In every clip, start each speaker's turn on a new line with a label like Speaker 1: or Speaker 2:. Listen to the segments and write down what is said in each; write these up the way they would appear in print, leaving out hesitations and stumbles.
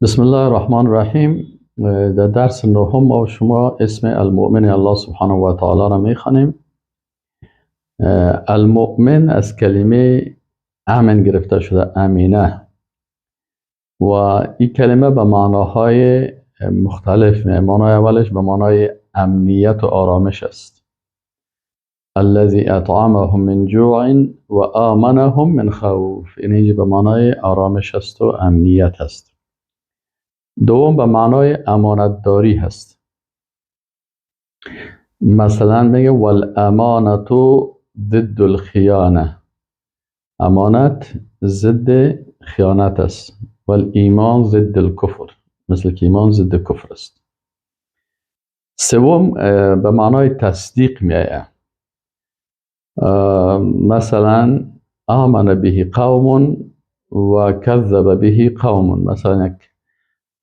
Speaker 1: بسم الله الرحمن الرحیم. در درس نهم ما و شما اسم المؤمن الله سبحانه و تعالی را میخوانیم. المؤمن از کلمه امن گرفته شده، امینه، و این کلمه به معناهای مختلف می. معنای اولش به معنای امنیت و آرامش است. الذي اطعمهم من جوع و آمنهم من خوف. این اینجا به معنای آرامش است و امنیت است. دوم به معنای امانتداری هست. مثلا میگه والامانة ضد الخیانه، امانت ضد خیانت است. والایمان ضد الکفر، مثل که ایمان ضد کفر است. سوم به معنای تصدیق میآید. مثلا آمن به قوم و کذب به قوم. مثلا یک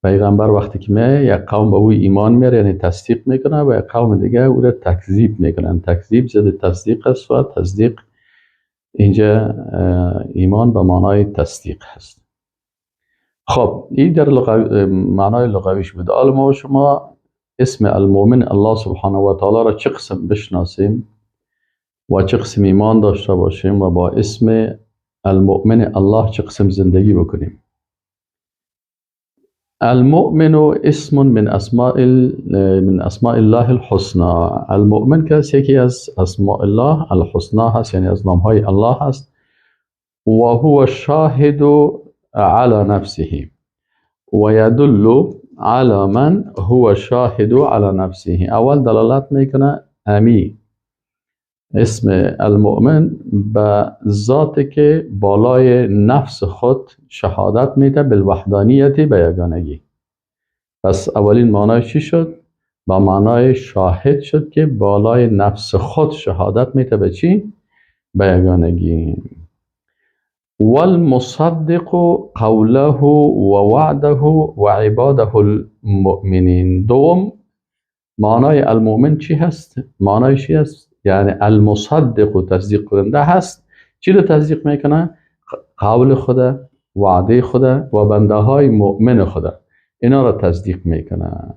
Speaker 1: پیغمبر وقتی که میایه، یک قوم به او ایمان میاره، یعنی تصدیق میکنه، و یک قوم دیگه او را تکذیب میکنن. تکذیب ضد تصدیق است و تصدیق اینجا ایمان به معنای تصدیق هست. خب، این در معنای لغویش بود. حالا ما و شما اسم المؤمن الله سبحانه و تعالی را چه قسم بشناسیم و چه قسم ایمان داشته باشیم و با اسم المؤمن الله چه قسم زندگی بکنیم؟ المؤمن اسم من اسماء الله الحسنى. المؤمن که یکی از اسماء الله الحسنى هست، یعنی از نامهای الله هست. و هو شاهد على نفسه و يدل على من هو شاهد على نفسه. اول دلالت میکنه امی اسم المؤمن به ذاتی که بالای نفس خود شهادت میده، بالوحدانیت، به یگانگی. پس اولین معنای چی شد؟ با معنای شاهد شد که بالای نفس خود شهادت میده. به چی؟ به یگانگی. والمصدق قوله و وعده و عباده المؤمنین. دوم معنای المؤمن چی هست؟ معنای چی هست؟ یعنی المصدق و تصدیق کننده هست. چی رو تصدیق میکنه؟ قول خدا، وعده خدا و بنده های مؤمن خدا، اینا رو تصدیق میکنه.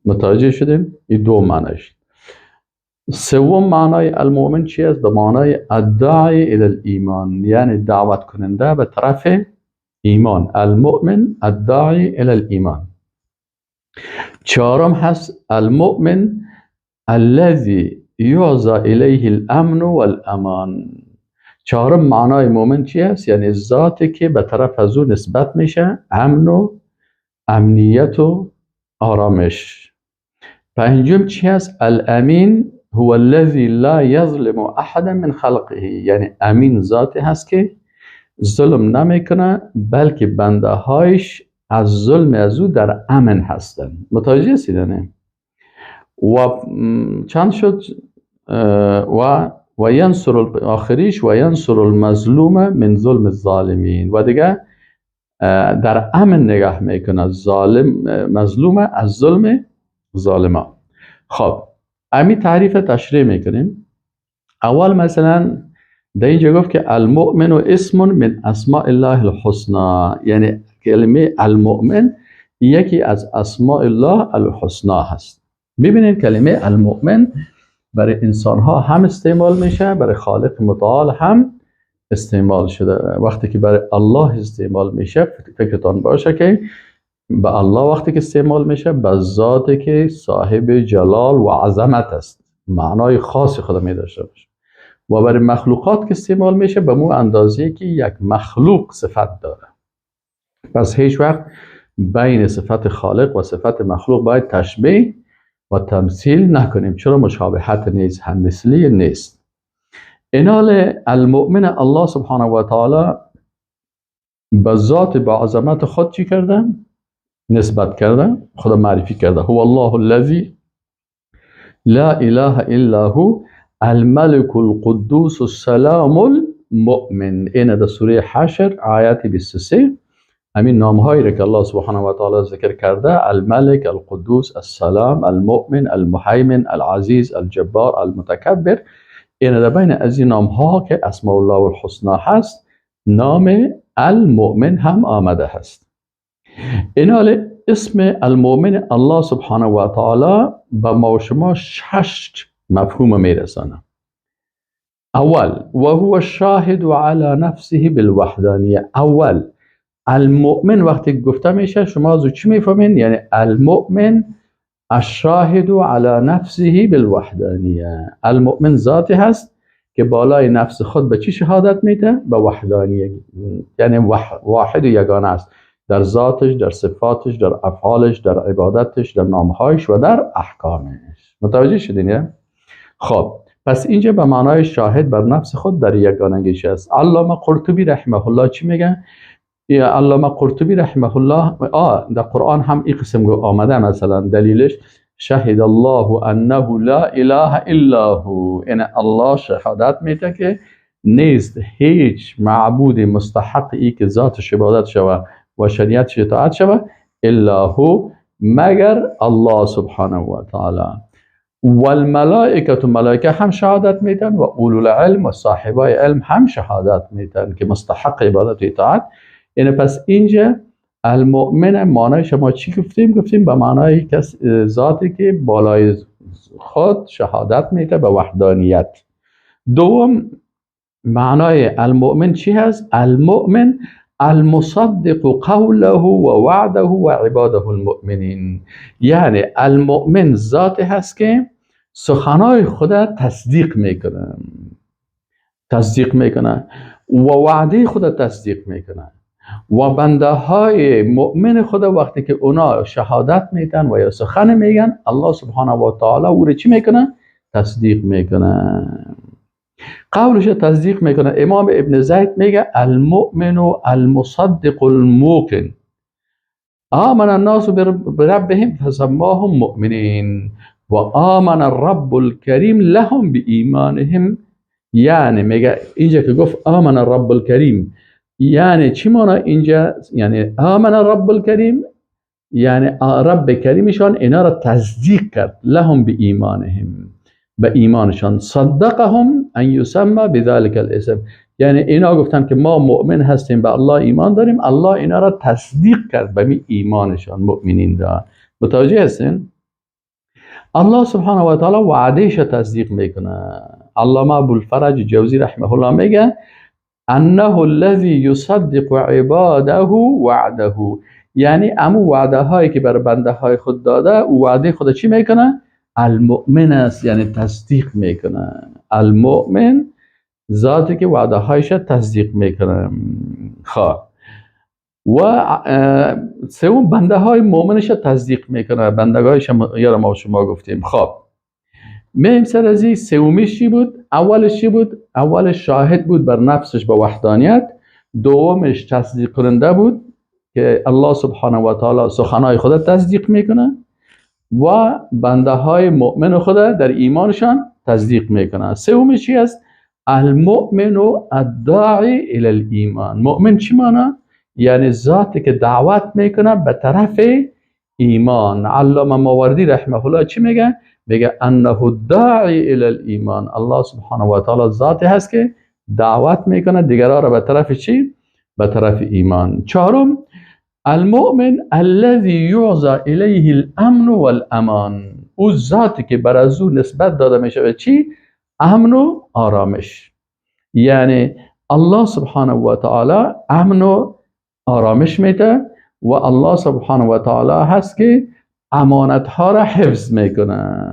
Speaker 1: متوجه شدیم؟ این دو معنیش. سوم معنای المؤمن چی است؟ به معنای الداعی الى الایمان، یعنی دعوت کننده به طرف ایمان. المؤمن الداعی الى الایمان. چهارم هست المؤمن الذي يعزى الیه الامن والامان. چهارم معنای مؤمن چی است؟ یعنی ذاتی که به طرف از او نسبت میشه امن و امنیت و آرامش. پنجم چی است؟ الامین هو الذي لا يظلم احدا من خلقه. یعنی امین ذاتی هست که ظلم نمیکنه، بلکه بنده هایش از ظلم از او در امن هستند. متوجه هستید؟ نه؟ و چند شد؟ و ینصر، آخریش، و ینصر المظلوم من ظلم الظالمین. و دیگه در امن نگاه میکنه ظالم مظلوم از ظلم ظالما. خب، امی تعریف تشریح میکنیم. اول مثلا در اینجا گفت که المؤمن اسم من اسماء الله الحسنى، یعنی کلمه المؤمن یکی از اسماء الله الحسنا هست. ببینید، کلمه المؤمن برای انسان ها هم استعمال میشه، برای خالق متعال هم استعمال شده. وقتی که برای الله استعمال میشه، فکرتان باشه که به الله وقتی که استعمال میشه، به ذاتی که صاحب جلال و عظمت است، معنای خاصی خود می داشته باشه. و برای مخلوقات که استعمال میشه، به مو اندازه که یک مخلوق صفت داره. پس هیچ وقت بین صفت خالق و صفت مخلوق باید تشبیه و تمثیل نکنیم، چرا مشابهت نیست، هم مثلی نیست. اینال المؤمن الله سبحانه و تعالی به ذات با عظمت خود چی کرده؟ نسبت کرده، خدا معرفی کرده. هو الله الذي لا اله الا هو الملك القدوس السلام المؤمن. این در سوره حشر آیات 23 همین نام هایی را که الله سبحانه و تعالی ذکر کرده: الملک، القدوس، السلام، المؤمن، المهیمن، العزیز، الجبار، المتکبر. این در بین از این نام ها که اسماء الله الحسنا هست، نام المؤمن هم آمده هست. اینال اسم المؤمن الله سبحانه و تعالی به ما و شما شش مفهوم میرسانه. اول و هو الشاهد علی نفسه بالوحدانیه. اول المؤمن وقتی گفته میشه شما از چی میفهمین؟ یعنی المؤمن الشاهد علی نفسه بالوحدانیه. المؤمن ذاتی هست که بالای نفس خود به چی شهادت میده؟ به وحدانیه، یعنی واحد و یگانه است در ذاتش، در صفاتش، در افعالش، در عبادتش، در نامهایش و در احکامش. متوجه شدین؟ خب پس اینجا به معنای شاهد بر نفس خود در یگانگیش است. علامه قرطبی رحمه الله چی میگه؟ علامه قرطبی رحمه الله در قرآن هم این قسم آمده، مثلا دلیلش شهد الله انه لا اله الا هو، یعنی الله شهادت میده که نیست هیچ معبود مستحق ای که ذاتش عبادت شوه و شریعتش اطاعت شوه الا هو، مگر الله سبحانه و تعالی. والملائکه، ملائکه هم شهادت میدن، و اولو العلم و صاحبای علم هم شهادت میدن که مستحق عبادت و اطاعت. یعنی پس اینجا المؤمن معنای شما چی گفتیم؟ گفتیم به معنای کس ذاتی که بالای خود شهادت میده به وحدانیت. دوم معنای المؤمن چی هست؟ المؤمن المصدق قوله و وعده و عباده المؤمنین، یعنی المؤمن ذاتی هست که سخنای خدا تصدیق میکنه، تصدیق میکنه و وعده خدا تصدیق میکنه و بنده های مؤمن خدا وقتی که اونا شهادت میدن و یا سخن میگن، الله سبحانه و تعالی او رو چی میکنه؟ تصدیق میکنه، قولش تصدیق میکنه. امام ابن زید میگه المؤمن المصدق الموقن، آمن الناس بربهم فسماهم مؤمنین و آمن الرب الکریم لهم بایمانهم. یعنی میگه اینجا که گفت آمن الرب الکریم، یعنی چی معنی اینجا؟ یعنی آمن الرب الکریم یعنی رب کریمشان اینا را تصدیق کرد، لهم بایمانهم، به ایمانشان، صدقهم ان یسمى بذلك الاسم، یعنی اینا گفتن که ما مؤمن هستیم، به الله ایمان داریم، الله اینا را تصدیق کرد به می ایمانشان، مؤمنین را. متوجه هستین؟ الله سبحانه و تعالی وعدهش تصدیق میکنه. علامه ابوالفرج جوزی رحمه الله میگه انه الذی یصدق عباده وعده، یعنی امو وعده هایی که بر بنده های خود داده، او وعده خود چی میکنه؟ المؤمن است، یعنی تصدیق میکنه. المؤمن ذاتی که وعده هایش تصدیق میکنه. خب و سوم بنده های مؤمنش تصدیق میکنه، بندگاهش یارو ما شما گفتیم. خب میم سر از این سومیش چی بود؟ اولش چی بود؟ اولش شاهد بود بر نفسش به وحدانیت، دومش تصدیق کننده بود که الله سبحانه و تعالی سخنهای خود تصدیق میکنه و بنده های مؤمن خود در ایمانشان تصدیق میکنه. سومش چی است؟ المؤمن الداعی الی الایمان. مؤمن چی معنی؟ یعنی ذاتی که دعوت میکنه به طرف ایمان. علامه ماوردی رحمه الله چی میگه؟ میگه انه الداعی الی الایمان. الله سبحانه و تعالی ذاتی هست که دعوت میکنه دیگران را به طرف چی؟ به طرف ایمان. چهارم المؤمن الذي يعزى الیه الامن والامان. او ذاتی که بر از او نسبت داده میشه به چی؟ امن و آرامش. یعنی الله سبحانه و تعالی امن و آرامش میده و الله سبحانه و تعالی هست که امانت ها را حفظ میکنه.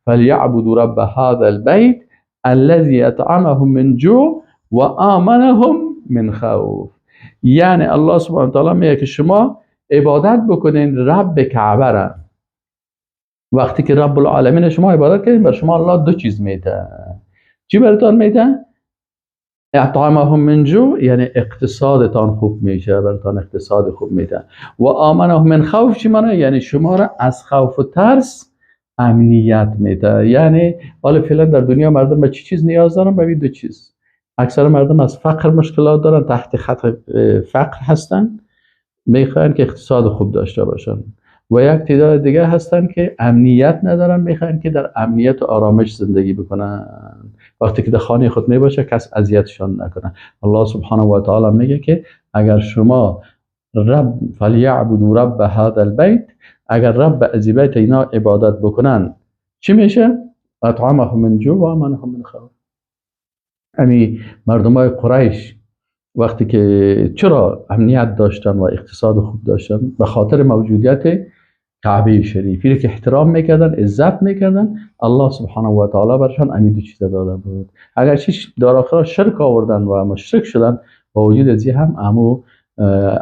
Speaker 1: فلیعبدوا رب هذا البیت الذي اطعمهم من جوع و آمنهم من خوف. یعنی الله سبحانه و تعالی میگه که شما عبادت بکنین رب کعبه را. وقتی که رب العالمین شما عبادت کردین، بر شما الله دو چیز میده. چی براتون میده؟ اطعمهم من جوع، یعنی اقتصادتان خوب میشه، براتون اقتصاد خوب میده. و آمنهم من خوف چی معنی؟ یعنی شما را از خوف و ترس امنیت میده. یعنی حالا فعلا در دنیا مردم به چی چیز نیاز دارن؟ به دو چیز. اکثر مردم از فقر مشکلات دارن، تحت خط فقر هستن، میخواین که اقتصاد خوب داشته باشن. و یک تعداد دیگه هستن که امنیت ندارن، میخواین که در امنیت و آرامش زندگی بکنن. وقتی که در خانه خود میباشه کس اذیتشان نکنه. الله سبحانه و تعالی میگه که اگر شما رب فلیعبدوا رب هذا البیت، اگر رب از بیت اینا عبادت بکنن چی میشه؟ اطعمهم من جوع و آمنهم من خوف. یعنی مردم های قریش وقتی که چرا امنیت داشتن و اقتصاد خوب داشتن؟ به خاطر موجودیت کعبه شریفی که احترام میکردن، عزت میکردن، الله سبحانه و تعالی برشان امید چیز داده بود. اگر چیش در آخر شرک آوردن و مشرک شدن، با وجود ازی هم امو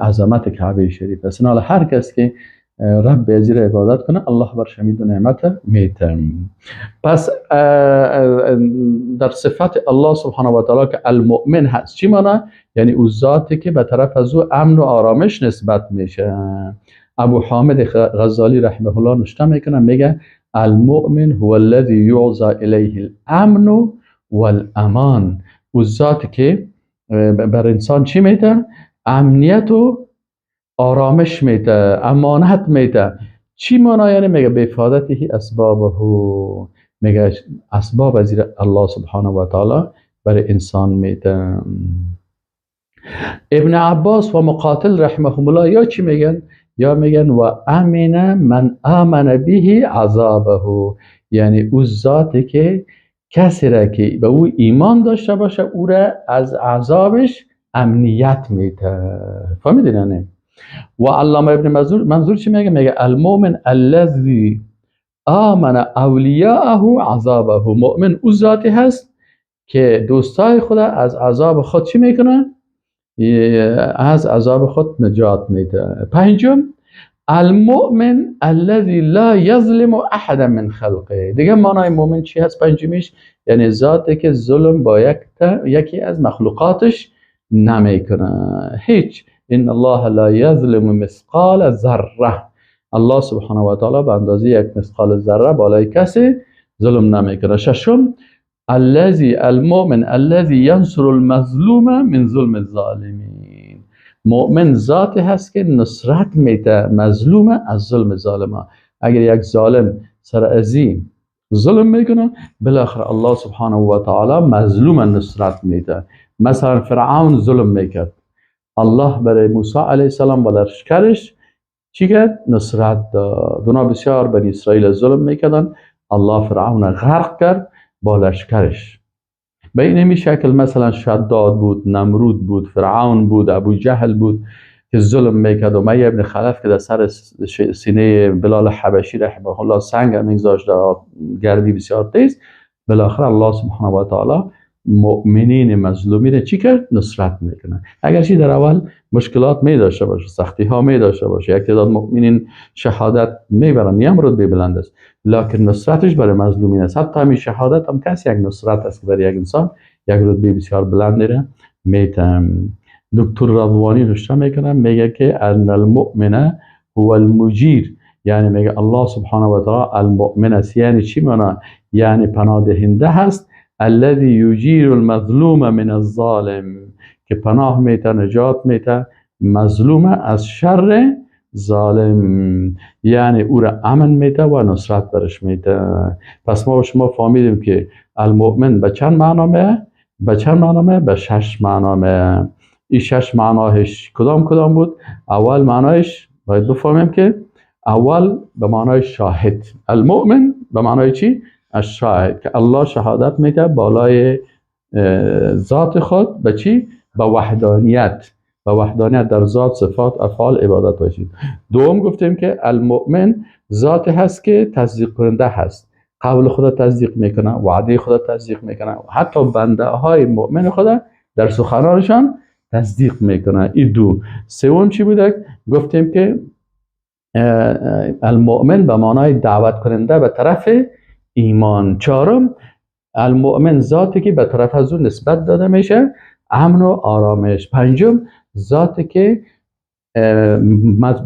Speaker 1: عظمت کعبه شریف است. هر کس که رب ازی را عبادت کنه، الله برش امید و نعمت میته. پس در صفت الله سبحانه و تعالی که المؤمن هست چی معنی؟ یعنی او ذاتی که به طرف از او امن و آرامش نسبت میشه. ابو حامد غزالی رحمه الله نشته میکنه، میگه المؤمن هو الذي يعزى الیه الامن والامان. او ذاتی که بر انسان چی میده؟ امنیت و آرامش میده، امانت میده. چی معنا؟ یعنی میگه بافادته اسبابه، میگه اسباب از الله سبحانه و تعالی برای انسان میده. ابن عباس و مقاتل رحمهم الله یا چی میگن؟ یا میگن و امن من آمن به عذابه، یعنی او ذاتی که کسی را که به او ایمان داشته باشه او را از عذابش امنیت میده. فهمیدین؟ نه؟ و علامه ابن منظور چی میگه؟ میگه المؤمن الذي آمن اولیاءه عذابه. مؤمن او ذاتی هست که دوستای خود از عذاب خود چی میکنه؟ از عذاب خود نجات میده. پنجم، المؤمن الذي لا یظلم احدا من خلقه. دیگه معنای مؤمن چی هست؟ پنجمیش یعنی ذاتی که ظلم با یکی از مخلوقاتش نمیکنه هیچ. ان الله لا یظلم مثقال ذره. الله سبحانه و تعالی به اندازه یک مثقال ذره بالای کسی ظلم نمیکنه. ششم، الذي المؤمن الذي ينصر المظلوم من ظلم الظالمین. مؤمن ذاتی هست که نصرت میده مظلوم از ظلم ظالما. اگر یک ظالم سر ازی ظلم میکنه، بالاخره الله سبحانه و تعالی مظلوم نصرت میده. مثلا فرعون ظلم میکرد، الله برای موسی علیه السلام و لشکرش چی کرد؟ نصرت داد. اونا بسیار بنی اسرائیل ظلم میکردن، الله فرعون غرق کرد با لشکرش. به این شکل مثلا شداد بود، نمرود بود، فرعون بود، ابو جهل بود که ظلم میکرد، امیه ابن خلف که در سر سینه بلال حبشی رحمه الله سنگ میگذاشت در گرمی بسیار تیز. بالاخره الله سبحانه و تعالی مؤمنین مظلومی را چی کرد؟ نصرت میکنه. اگرچه در اول مشکلات می داشته باشه، سختی ها می داشته باشه، یک تعداد مؤمنین شهادت میبرن، یم رتبه بلند است، لکن نصرتش برای مظلومین است. حتی همین شهادت هم کسی یک نصرت است که برای یک انسان یک رتبه بسیار بلند را میتم. دکتر رضوانی نوشته میکنه، میگه که ان المؤمن هو المجیر، یعنی میگه الله سبحانه و تعالی المؤمن است. یعنی چی معنا؟ یعنی پناه دهنده هست، الذي یجیر المظلوم من الظالم، که پناه میته، نجات میته مظلوم از شر ظالم، یعنی او را امن میده و نصرت برش میده. پس ما و شما فهمیدیم که المؤمن به چند معنا میه؟ به چند معنا میه؟ به شش معنا میه. این شش معناش کدام کدام بود؟ اول معنایش باید بفهمیم که اول به معنای شاهد، المؤمن به معنای چی؟ الشاهد، که الله شهادت میده بالای ذات خود به چی؟ به وحدانیت، به وحدانیت در ذات، صفات، افعال، عبادت باشید. دوم گفتیم که المؤمن ذات هست که تصدیق کننده هست، قول خدا تصدیق میکنه، وعده خدا تصدیق میکنه، حتی بنده های مؤمن خدا در سخنانشان تصدیق میکنه. این دو. سوم چی بوده؟ گفتیم که المؤمن به معنای دعوت کننده به طرف ایمان. چهارم، المؤمن ذاتی که به طرف از او نسبت داده میشه امن و آرامش. پنجم، ذاتی که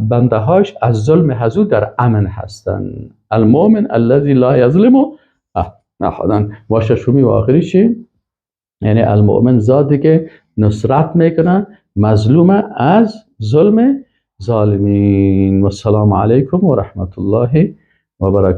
Speaker 1: بنده هاش از ظلم حضور در امن هستند. المؤمن الذي لا یظلم احدا. و ششمی و آخری چی؟ یعنی المؤمن ذاتی که نصرت میکنه مظلوم از ظلم ظالمین. و السلام علیکم و رحمت الله و برکاته.